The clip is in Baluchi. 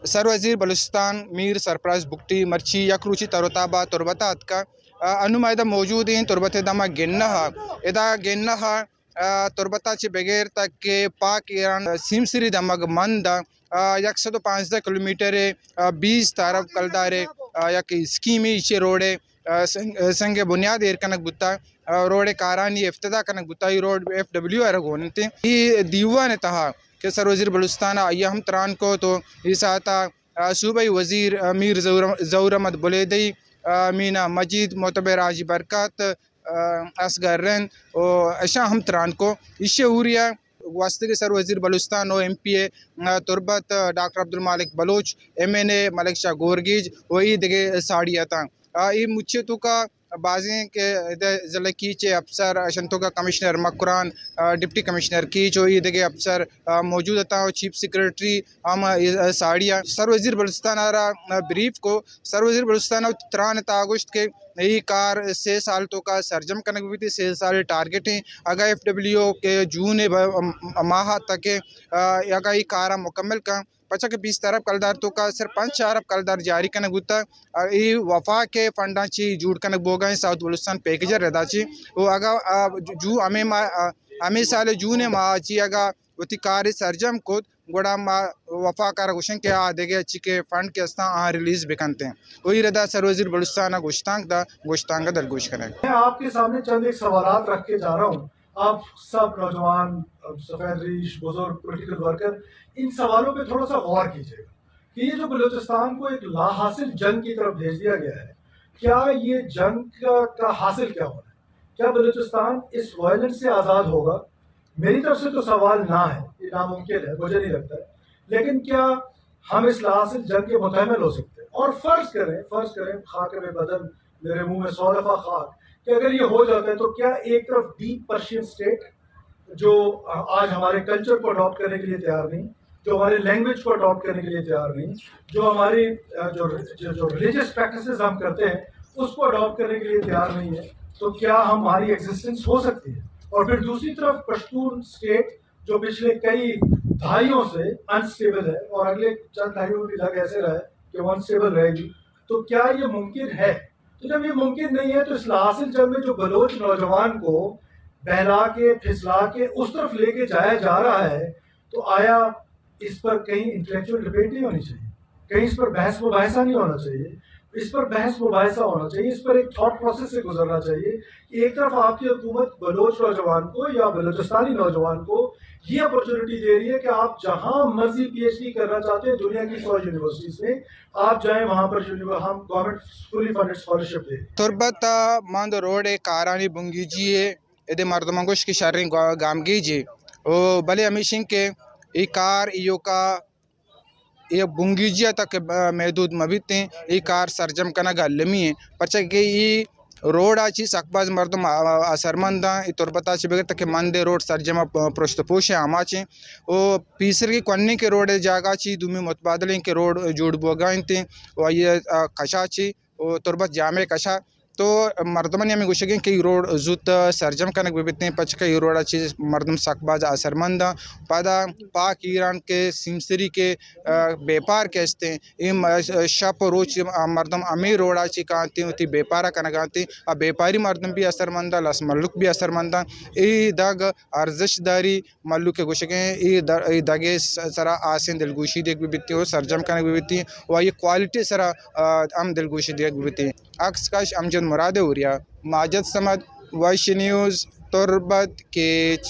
سر وزیر بلوچستان میر سرفراز بگٹی مرچی یک روچی تر و تاب ءَ تربت ءَ اتکا۔ آ، انوں ما ادا موجود ایں تربت ءِ دمگ گنہ ءَ۔ ادا گنہ ءَ، آ، تربت ءَ چہ بگر تک کہ پاک ایران سیمسری دمگ مند ءَ، آ، یک سد و پانزدہ کلومیٹر ءِ، آ، بیست ارب کلدار ءِ، آ، یک اسکیمے، ایشی روڈ ءِ، آ، سنگ، سنگ بنیاد ایر کنگ بوتا، آ، روڈ ءِ کارانی افتتاح کنگ بوتا۔ اے روڈ ایف ڈبلیو آر ءَ گون انت۔ اے دیوان ءِ تہا کہ سر وزیر بلوچستان ءَ آئی ءَ ہم تران کو تو اے ساعت ءَ، آ، صوبائی وزیر، آ، میر ظہور، ظہور احمد بلیدی، آ، مینا مجید، معتبر حاجی برکت، آ، اصغر رند و اشاں ہم تران کو۔ ایشی اوری ءَ گوستگیں سر وزیر بلوچستان و ایم پی اے، آ، تربت، آ، ڈاکٹر عبدالمالک بلوچ، ایم این اے ملک شاہ گورگیج و اے دگہ ساڑی اتاں۔ آ، اے مچی توکا بازیں کہ ادا ضلع کیچ ءِ افسر، اشانی توکا کمشنر مکران، آ، ڈپٹی کمشنر کیچ و اے دگہ افسر، آ، موجود اتاں و چیف سیکرٹری ہم، آ، ساڑی ءَ۔ سر وزیر بلوچستان ءَ را، آ، بریف کو۔ سر وزیر بلوچستان ءَ وتی تران ءِ تہا گوشت کہ اے کار سے سال توکا سرجم کنگ بیت، سے سال ٹارگٹ ایں۔ اگاں ایف ڈبلیو او کہ جون ءِ ب-، ماہ ءَ تک، آ، اگاں اے کار ءَ مکمل کن، پرچا کہ بیست ارب کلدار توکا صرف پنچ ارب کلدار جاری کنگ بوتا۔ آ، اے وفاق ءِ فنڈاں چی جوڑ کنگ بوگا ایں ساؤتھ بلوچستان پیکج ءِ ردا چی۔ و اگاں، آ، جو ہمے ماہ، آ، ہمے سال جون ءِ ماہ چی اگاں وتی کار ءَ سرجم کت، گڑا ما وفاق ءَ را گوشیں کہ آ دگہ چی کہ فنڈ کہ استاں آ ریلیز بکنتیں۔ و اے ردا سر وزیر بلوچستان ءَ گوشتانک دا، گوشتانک ءَ دلگوش کنیں۔ میں آپ کے سامنے چند ایک سوالات رکھ کے جا رہا ہوں۔ آپ سب نوجوان، سفید ریش، بزرگ، پولیٹیکل ورکر، ان سوالوں پہ تھوڑا سا غور کیجیے گا کہ یہ جو بلوچستان کو ایک لا حاصل جنگ کی طرف بھیج دیا گیا ہے، کیا یہ جنگ کا، کا حاصل کیا ہونا ہے؟ کیا بلوچستان اس وائلنس سے آزاد ہوگا؟ میری طرف سے تو سوال نہ ہے، یہ ناممکن ہے، مجھے نہیں لگتا ہے۔ لیکن کیا ہم اس لا حاصل جنگ کے متحمل ہو سکتے ہیں؟ اور فرض کریں، فرض کریں، خاک میں بدن، میرے منہ میں سو دفعہ خاک، کہ اگر یہ ہو جاتا ہے تو کیا ایک طرف ڈیپ پرشین اسٹیٹ جو آج ہمارے کلچر کو اڈاپٹ کرنے کے لیے تیار نہیں، جو ہمارے لینگویج کو اڈاپٹ کرنے کے لیے تیار نہیں، جو ہماری، آ، جو، جو، جو ریلیجس پریکٹسز ہم کرتے ہیں اس کو اڈاپٹ کرنے کے لیے تیار نہیں ہے، تو کیا ہماری ایگزسٹنس ہو سکتی ہے؟ اور پھر دوسری طرف پشتون اسٹیٹ جو پچھلے کئی دہائیوں سے انسٹیبل ہے اور اگلے چند دہائیوں میں بھی لگ ایسے رہا ہے کہ وہ انسٹیبل رہے گی، تو کیا یہ ممکن ہے؟ تو جب یہ ممکن نہیں ہے تو اس لا حاصل جنگ میں جو بلوچ نوجوان کو بہلا کے، پھسلا کے اس طرف لے کے جایا جا رہا ہے، تو آیا اس پر کہیں انٹلیکچوئل ڈبیٹ نہیں ہونی چاہیے؟ کہیں اس پر بحث مباحثہ نہیں ہونا چاہیے؟ اس پر بحث مباحثہ ہونا چاہیے، اس پر ایک تھاٹ پروسیس سے گزرنا چاہیے کہ ایک طرف آپ کی حکومت بلوچ نوجوان کو یا بلوچستانی نوجوان کو یہ اپرچونٹی دے رہی ہے کہ آپ جہاں مرضی پی ایچ ڈی کرنا چاہتے ہیں دنیا کی سو یونیورسٹیز میں، آپ جائیں وہاں پر یونیور-، ہم گورنمنٹ فلی فنڈڈ اسکالرشپ دے۔ تربت ءَ مند روڈ ءِ کارانی بنگیجی ءَ ادے مردماں گوشت کہ شریں گا-، گامگیجے۔ او بلے ہمیش انت کہ اے کار ایوکا اے بنگیجی ءَ تک، آ، محدود مہ بیتیں، اے کار سرجم کنگ المی انت، پرچا کہ اے روڈ ءَ چی سک باز مردم آ-، آ-، اثرمند انت۔ اے تربت ءَ چی بگر تک مند ءِ روڈ سرجم ءَ پ-، پرشت ءُ پوش ءِ آماچ انت۔ او پیسرگی کنیں کہ روڈ ءِ جاگہ چی دومی متبادل انت کہ روڈ جوڑ بوگا انت، او آئی ءِ، آ، کشا چی او تربت جامع کشا۔ تو مردمانی ہمے گوشگ انت کہ اے روڈ زوت سرجم کنگ بہ بیتیں، پرچا کہ اے روڈ ءَ چہ مردم سک باز اثرمند انت۔ پدا پاک ایران کہ سیمسری کہ، آ، بیپار کہ استیں، اے م-، شپ ءُ روچ مردم ہمے روڈ ءَ چہ کانتیں، وتی بیپار ءَ کنگ ءَ انت۔ آ بیپاری مردم بھی اثرمند انت، لس مھلوک بھی اثرمند انت۔ اے دگ ارزشت داری۔ مھلوک ءِ گوشگ انت اے د-، اے دگ ءِ س-، سرا آسیں دلگوشی دیگ بہ بیتیں ءُ سرجم کنگ بہ بیتیں ءُ آئی کوالٹی ءِ سرا، آ، ہم دلگوشی دیگ بہ بیتیں۔ عکس کش امجد مراد ءِ اوریا، ماجد صمد، ویش نیوز، تربت کیچ۔